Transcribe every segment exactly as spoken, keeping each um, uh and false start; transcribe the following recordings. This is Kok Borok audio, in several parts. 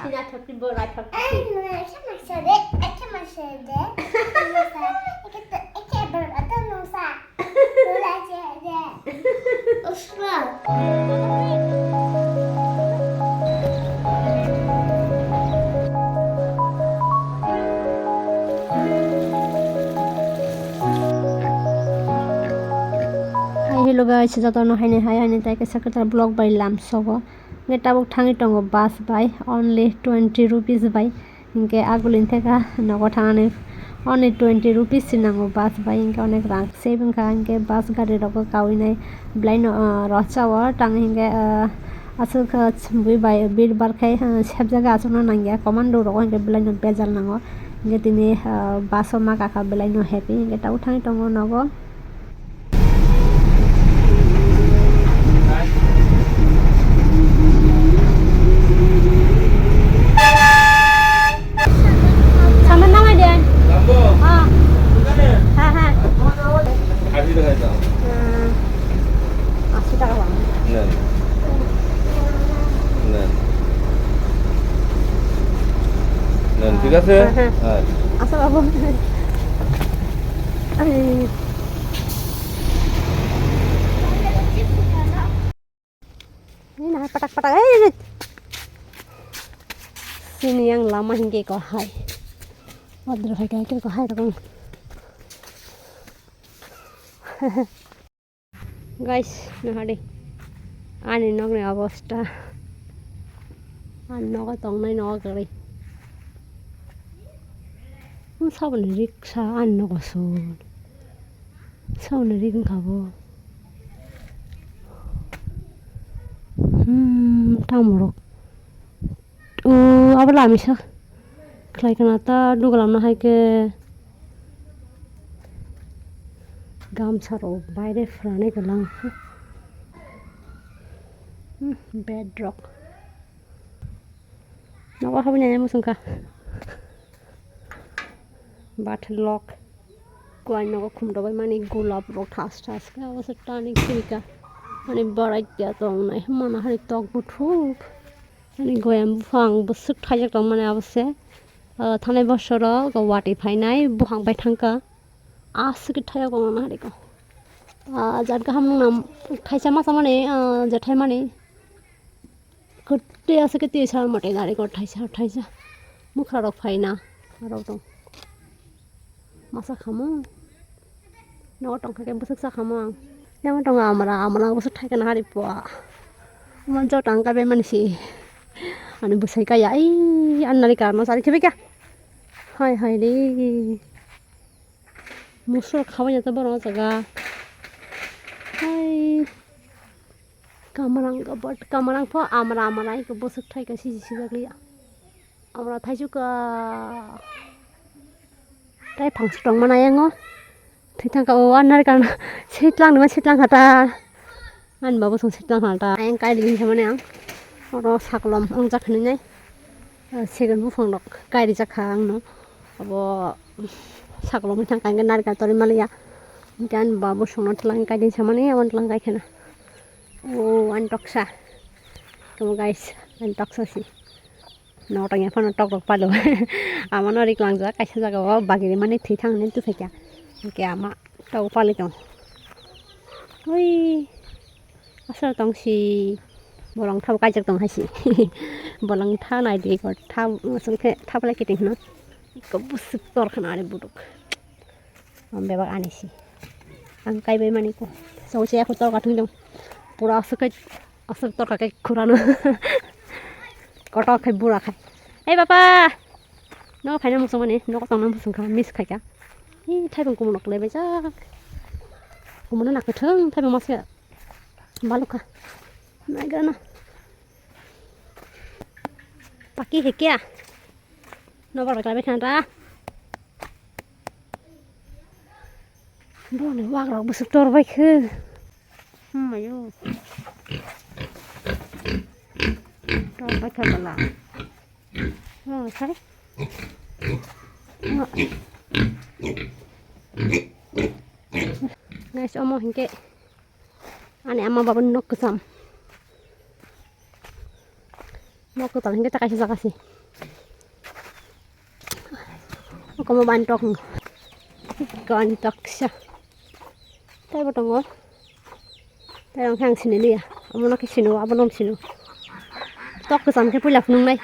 Sina thotwi bo rai thotwi. Ai, no, ekhe masa de, ekhe masa de. Ekhe masa, ekhe to, ekhe bar ato no sa. No la che de. Uskla. Hi, hello guys, jotono haini hai, haini tai kaisa kwtal vlog bai lamsogo. Hingke tabuk thangwi tongo bus bai, only twenty rupees bai. Hingke agulini theka nogo thangnani only twenty rupees se nango bus bai, hingke onek rang save wngkha, hingke bus gari rogo kawinai belaino, ah, rochao tang hingke, ah, aswk khe bui bai birbar khe, ah, sebjagwi achukna nangya, commando rogo hingke belaino bejal nango, hingke tini, ah, bus o ma kakha belaino happy, hingke tabuk thangwi tongo nogo. Sama nama dia? Lambo. Ah. Bukan ya? Ha, ha. Aji dengan itu. Hmm. Ashi taka bang. Nah. Nah. Nah, ঠিক আছে? হ্যাঁ, হ্যাঁ। হ্যাঁ। আচ্ছা, বাবু। এই। Ini nah, patak-patak. Eh, ini. Sini yang lama hingke ko hai. Wadro hai kai ko hai rokong. Guys, nahari ani nokni obostha. Ani nogo tongnai nogo kwrwi. Hmm, saboni riksa ani nogo sun. Saboni rik wngkha bo. Hmm, tamurok. O, abo lamisa khlai kana ta dugalamna hai khe gamsa rok baire phranai kwlang. Hmm, bed rok. Nogo habwi nai muchungkha. But lock. Kuai nogo khum rogwi mani gulab rok thas thas khe abo se tani khirika. Ani barai ya tongnai mana hari tok buthuk. Ani goyam buphang bwswk thaijak tong mani abo se. Ah, thanai bosoro watwi phainai buphang bai thangkha. Aswk khe thaijago mana hari ko. Ah, jat gaham nung nam thaisa masa mani, ah, jethai mani. Kwtwi aswk khe twi sal mwtai gari kor thaisa thaisa. Mwkha rok phaina aro tong. Masa khamung. Nogo tongkha khe bwswk cha khamung ang. Yang tongo amra, amra bwswk thaikhe nahari pua. Omo jotang kaibai mani si. Ani bwsai kaya ai annari karma sari khe bikha. Hai hai re. Musuk khabai ya to borok o jaga. Hai. Kamarang, but kamarang pho amra amra iko bwswk thaika siji sijak liya. Amra thaisuk, ah, tai phangsa tongmani ayango. Thwi thangka o, ah, narikal sitlang nima sitlang kha ta. Ani babu song sitlang kha ta. Ayang kai ring samani ang. Oro sakolom wngjak hinwi nai. Ah, segon buphang rok kai rijak kha ang no. Abo sakolom wngkha hingke narikal tori maliya. Hingke ani babu songno tlang kai din samani, abo tlang kai kheno. O, ani toksa. Tamo guys, ani toksa si. Notong ya phano tok rok palo. Amano rik langjak kaisa jaga o bagiri mani thwi thang hinwi tuphaikha. Hingke ama tok pali tong. Ui, aswk tong si. Bolong thabo kaijak tong hai si. Bolong tha nai di ko tha sung khe tha pala kiting hino. Ko busuk tor khana ani buduk. Am bebak ani si. Ang kai bai mani ko. Song se ko tor ka thung dong. Pura aswk kai aswk tor ka kai khurano. Kotor khai bura khai. Ei baba. No phaina musung mani no tong na musung kha miss khai kha. Ih thaibang kumun nok le bejak. Kumun na kwthwng thaibang mas khe balukha. Nai gana. Paki he kya? No bar kla bethang ta. Boni wak rok busuk tor bai khe. Hmm, ayo. Tor bai kha bala. Oh, sai. Guys, omo hingke ani ama baba nok kwcham. Nok kwtal hingke ta kaisa jaga se. Omo ban tok. Gan tok sa. Tei bo tongo. Tei ang khe ang sini liya. Omo no khe sino, abo no sino. Tok kwcham khe puila phunuk nai.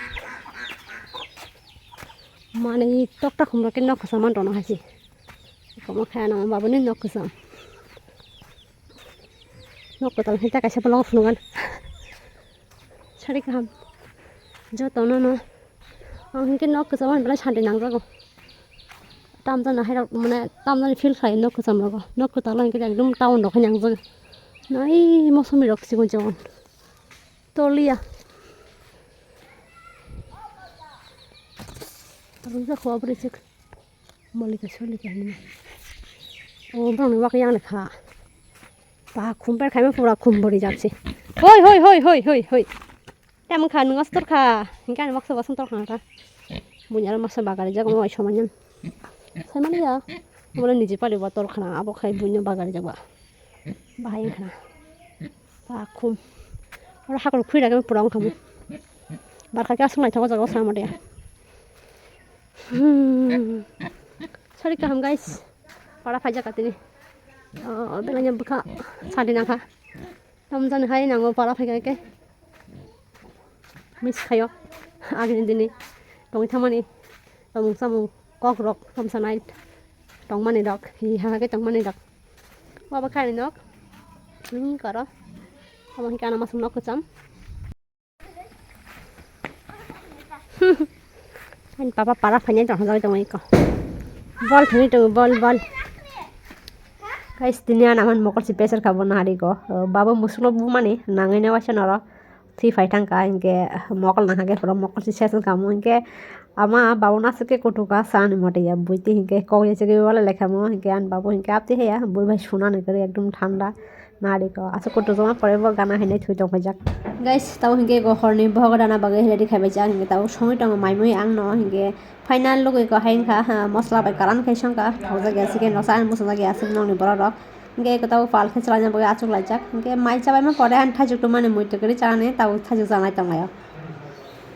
Mane tok ta khum rok khe nok kwcham man tono hai se. Komo khe ano babuni nok kwcham. Nok kwtal hai ta kaisa bolong phunuk an. Sari kaham. Joto no no. Ang hinkhe nok kwcham belai santi nangjago. Tamjani hairok mane tamjani feel khlai nok kwcham rogo. Nok kwtal hinkhe ekdom town rok hai nangjago. Nai mosomni rok sigon sigon. Toliya. Rwjak kho aboni chwk. Molika solika hinwi. O borokni wak yang kha. Ba khum ber khaima pura khum bori jakse. Hoi hoi hoi hoi hoi hoi. Tamo kha nwng astor kha. Hinkhe ani maksa basong tor kha ta. Bunya ro maksa bagari jak mo somanyan. Sai mani ya. Mo niji pali ba tor khana abo khai bunya bagari jak ba. Bahai khana. Ba khum. Oro hakor khui ragwi pura wngkha mo. Barkha khe aswk naithok o jaga o sama de. Hmm. Sari kaham guys. Para phaijak atini. Oh, belai bwkha sadi nangkha. Tamjani hai nango para phaikha khe. Miss khayo. Agini dini. Tongwi thangmani. Tomung samung kok rok tomsa nai. Tongmani rok. Hi ha khe tongmani rok. Baba khai nok. Ni koro. Amo hi kana masuk nok kwcham. Ani papa para phainai tong hajagwi tongo eko. Bol thangwi tongo, bol, bol. Guys, tini ani aman mokol si pesar kha bo nahari ko. Babo musukno bumani nangwi ne waisa noro. Thwi phai thangkha hinkhe mokol nangkha khe phuru mokol si sesong kha mo hinkhe ama babo no aswk khe kutuk kha sa ani mote ya buiti hinkhe kok ya chigwi wala lekha mo hinkhe ani babo hinkhe aptwi haya bui bai sunani kwrwi ekdom thanda. Nariko, aswk kutuk joma pore bo gana hinwi thwi tong paijak. Guys, tabo hinkhe eko horni bohok rana bagwi ready khai paijak, hinkhe tabo songwi tongo mai mui ang no, hinkhe final logo eko hai wngkha, ha, mosla bai kalan khai songkha, thokjak ya, chicken rok sa, ani bwsajak ya, aswk nokni borok rok. Hinkhe eko tabo pal khe chwlaina bagwi achuk laijak, hinkhe mai chabaima pore ani thaichuk tongmani mui twi kwrwi chanani tabo thaichuk chanai tonglaio.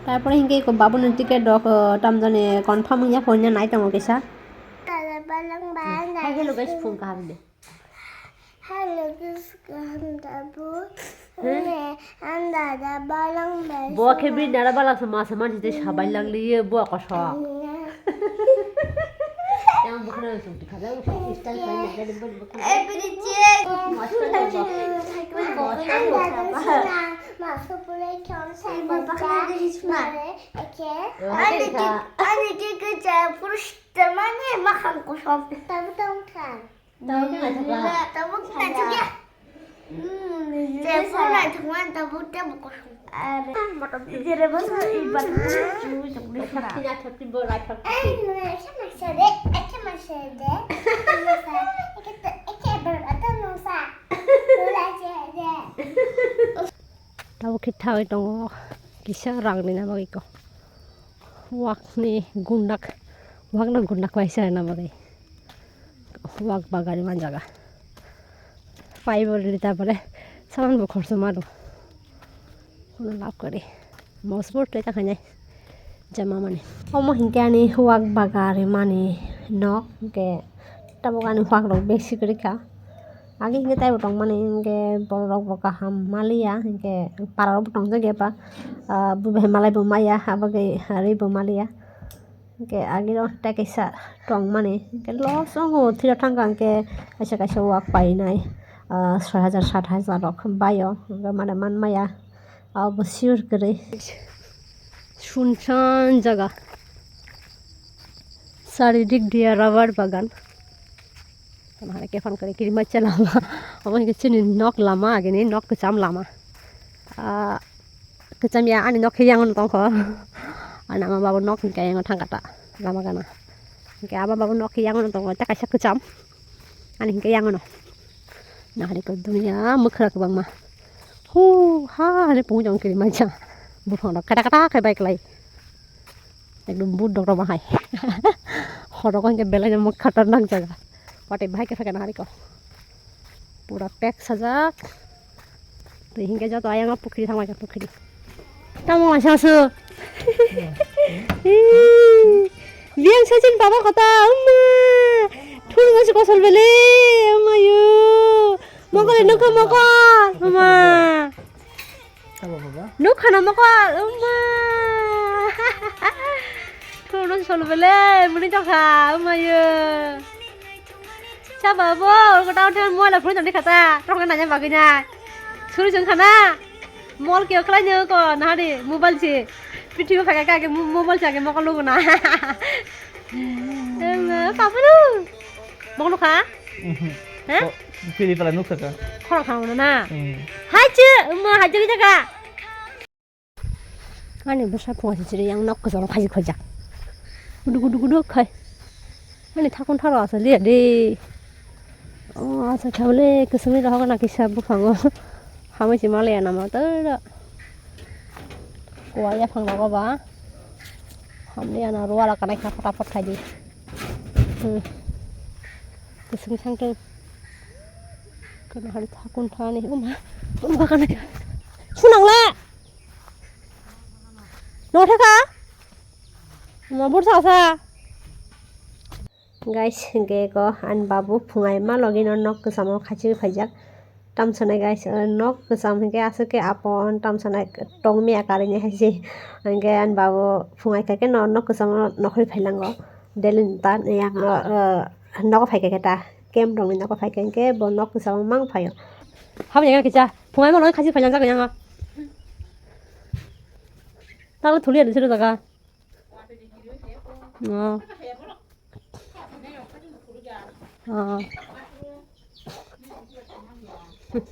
Tarpore hinkhe eko babuni ticket rok, o, tamjani confirm wngya, phone ya nai tongo kisa. Hai hello guys, phone kaham de. Hello, guys, kaham da bo? Hmm? Ne, ang dada balang bai. Bo khe bi nara balak sa masa mansi tei sabai lang liye bo kosok. Yang bukhna sung tikha jang style khai na gari bari bukhna. Every day. Masa pura khon sai bata. Mare, eke. Ani ki, ani ki ke ja pura shtermani makhang kosom. Tabu tong khan. Tabuk naithok ya. Tabuk naithok ya. Hmm, je phone naithok man tabuk tebo kosong. Are. Jere boso ibat chui tokni sura. Thina thoti bo naithok. Ai, no, ekhe masa de, ekhe masa de. Masa, ekhe to, ekhe bar ata no sa. Nula je de. Tabuk khe thawi tongo. Kisa rang ni na bagwi ko. Wakni gundak, wakno gundak bai se na bagwi. Wak bagari man jaga. Pai bo rili ta pore saman bo khorso maro. Kono lab kare. Mosbor tei ta khainai. Jama mani. Omo hinkhe ani wak bagari mani nok hinkhe tabuk ani wak rok besi kwrwi kha. Agi hinkhe taibo tongmani hinkhe borok rok bo kaham maliya hinkhe para rok bo tongjak ya ba, ah, bubai malai bo maya abagwi rwi bo maliya. Hinkhe agiro tei kaisa tongmani hinkhe loss wngo thwirok thangkha hinkhe kaisa kaisa wak painai, ah, soi hajar sat hajar rok baio hinkhe mane manmaya abo sure kwrwi. Sunsan jaga. Charidik dia rubber bagan. Tamo hai khe phang kari kiri macha lama. Omo hinkhe chini nok lama agini nok kwcham lama. Ah, kwcham ya ani nok khe yang tongkho. Ani ama babo nok hinkhe yang thangkha ta lama gana. Hinkhe ama babo nok khe yang tongkho ta kaisa kwcham. Ani hinkhe yang no. Nahari ko dunia mwkhra kwbangma. Hu ha ani pung jong kiri macha. Buphang rok kata kata khai bai klai. Ekdom but dok rok bahai. Horok hinkhe belai no khatarnak jaga. Watwi bahai khe phaikha nahari ko. Pura pek sajak. Twi hinkhe joto ayang o pukhiri thangbai kha pukhiri. Tamo waisa su. Biyang sa Chin baba kota, umma. Thun ngai si kosol bele, umma yo. Mokol nukha mokol, umma. Abo baba. Nukha na mokol, umma. Thun ngai sol bele, muni tokha, umma yo. Cha babo, kota thun moila phun tadi kata, tokna nanya bagina. Suri sung khana. Mol khe khlai nyo ko nahari mobile se. Pithibo phai kha khe mo-, mobile se age mokol lugo na. Em, papa lu. Mokol kha? Mhm. Ha? Ko-, pili pala nuk saka. Khoro kha na. Hmm. Hai che, ma hai che jaga. Ani bwsa phunga se chiri yang nok kwcharo khaji khojak. Gudu gudu gudu khai. Ani thakun tharo asa liya de. O asa khabale kwswngni rohok na kisa buphango. Hamai se malaya nama tara. Kuwa yaphang rogo ba. Hamle ana ruwa la kanai kha fatapat khai di. Hmm. Kwswng thangthang. Kana hari thakun thani. Uma. Uma kanai. Sunang la. Notha kha? Ma bursa sa. Guys, hingke ko ani babu phungai ma logi no nok kwchamo khachi phaijak. Tamsonai guys, o nok kwcham hingke aswk ke apon tamsonai tongmiya karini hai se. Hingke ani babu phungai kha ke no nok kwchamo nokhri phailango. Delhi ni ta yang, o, o, nogo phai kha ke ta. Camp rok ni nogo phai kha hingke bo nok kwchamo mang phaio. Habo yang kisa phungai ma logi khachi phailangjak yang. Talo thuli ani sero jaga. Oh. Oh.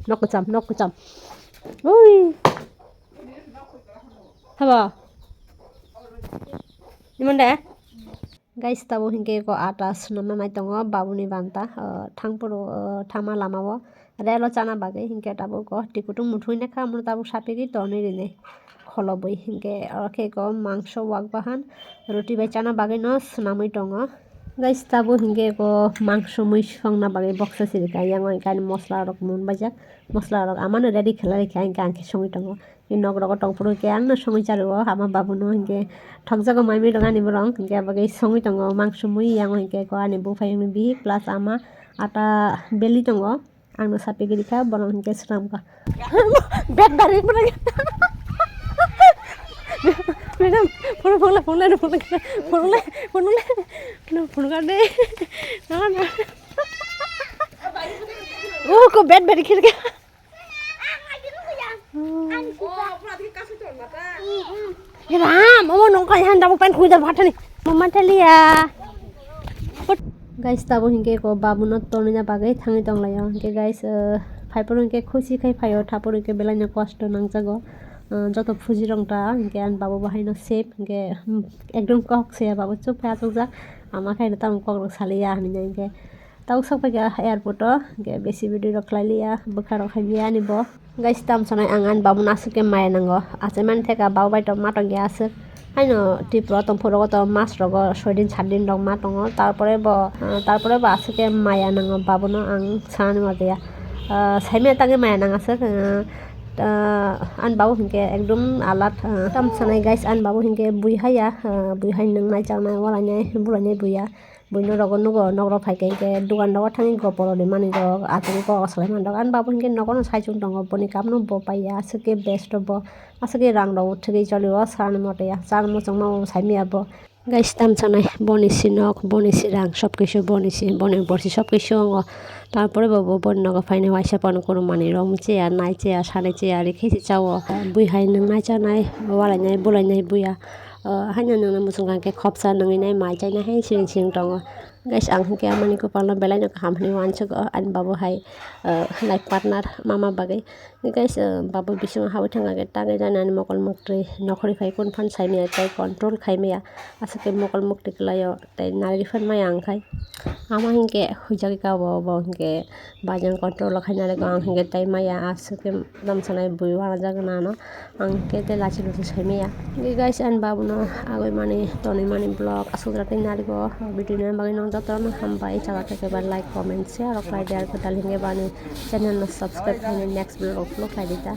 Nok kwcham, nok kwcham. Ui. Haba. Imon de? Guys, tabo hingke ko ata swnamna nai tongo babuni banta, ah, thangphuru, ah, thangma lama o relo chana bagwi hingke tabuk o twi kutung muthungwi nai kha, omono tabuk sapigwi tonwi rinai. Kholobwi hingke oro khe ko mangso wak bahan roti bai chana bagwi no swnamwi tongo. Guys, tabuk hingke ko mangso mui songna bagwi boksa sirika, yang o hingke ani mosla rok mun baijak, mosla rok amano ready khlai kha hingke ang khe songwi tongo. I nok rogo tongphuru hingke ang no songwi chario, ama babu no hingke thokjago mai mui rok ani borok hingke abo khe songwi tongo mangso mui, yang o hingke ko ani buphai wngwi bihik plus ama ata beli tongo. Ang no sapigwi rikha, borok hingke swnamkha. Bed bari phunukha. Madam, phunuk, phunuk le, phunuk le, phunuk le, phunuk le, phunuk le. No, phunukha de. No, no. Oh, ko bed bari khirka. Ram, omo nongka ihan double pant khujal phathani. Mama thalia. Guys, tabo hingke ko babu no tonina bagwi thangwi tonglaio. Hingke guys, eh, phaiphuru hingke khusi khai phaio, thaphuru hingke belai no kosto nangjago. Eh, joto phuji rong ta hingke ani babu bahai no safe hingke, hmm, ekdom kok se babu chup khai achukjak. Ama khai no tamo kok rok saliya hinwi hingke. Tau sok paikha airport o, hingke besi video rok khlai liya, bwkha rok hai liya ani bo. Guys, tam sanai ang ani babu no aswk khe maya nango. Achaimani theka babu bai tongma tongya aswk. Haino Tripura tongphuru rogo to mas rogo soidin satdin rok ma tongo. Tarpore bo, ah, tarpore bo aswk khe maya nango babu no ang sanani motya. Ah, saimaya tangwi maya nang aswk, ah, ah, ani babu hingke ekdom alat, ah, tam sanai guys ani babu hingke bui haya, ah, bui hai nwngnai changnai walainai bulainai buya. Buino rogo nugo, nok rok phai khe, hingke dogan rogo thangwi gopor rw manwi rok, achugwi kok salai man rok. Ani babu hingke nogo no sai chwng tongo, boni kam no bo paiya, aswk khe best bo, aswk khe rang rok thwgwi choli o, sani mote ya, chang muchungma bo sai manya bo. Guys, tam sanai, boni si nok, boni si rang, sob kisu boni si, boni borsi sob kisu wngo. Tarpore bo, bo boni nogo phainai waisa phano kunu manwi rok mcheya, naicheya, sanicheya, rikhe se chao. Bui hai nwngnai chanai, walainai, bulainai buya. O, haino nwngno muchung kha khe khopsa nwnginai mai chainai hai siring siring tongo. Guys, ang hinkhe amani kwpalno belai no kaham hinwi uansukgo, ani babu hai, o, life partner mama bagwi. Guys, o, babu bisingo habwi thangkha khe tangwi jani ani mokol muktwi nokhorwi phai kunu phano saimaya tei control khaimaya. Aswk khe mokol muktwi kwlaio tei narigwi phano maya wngkhai. Ama hinkhe huijagwi kha bo, bo hinkhe bajang control khainai rwgo, ang hinkhe tei maya aswk khe. Dam sanai bui uanajak gwnano ang khe tei lachi luchi saimaya. Hingke guys, ani babuno agoi mani tonwi mani vlog aswk jora tei narikgo. Video ni bagwi nwng jotono hambai, chana theke ba like, comment, share rok khlai di, ar kwtal hingke bani channel no subscribe khlainai next vlog rok follow khlai di ta.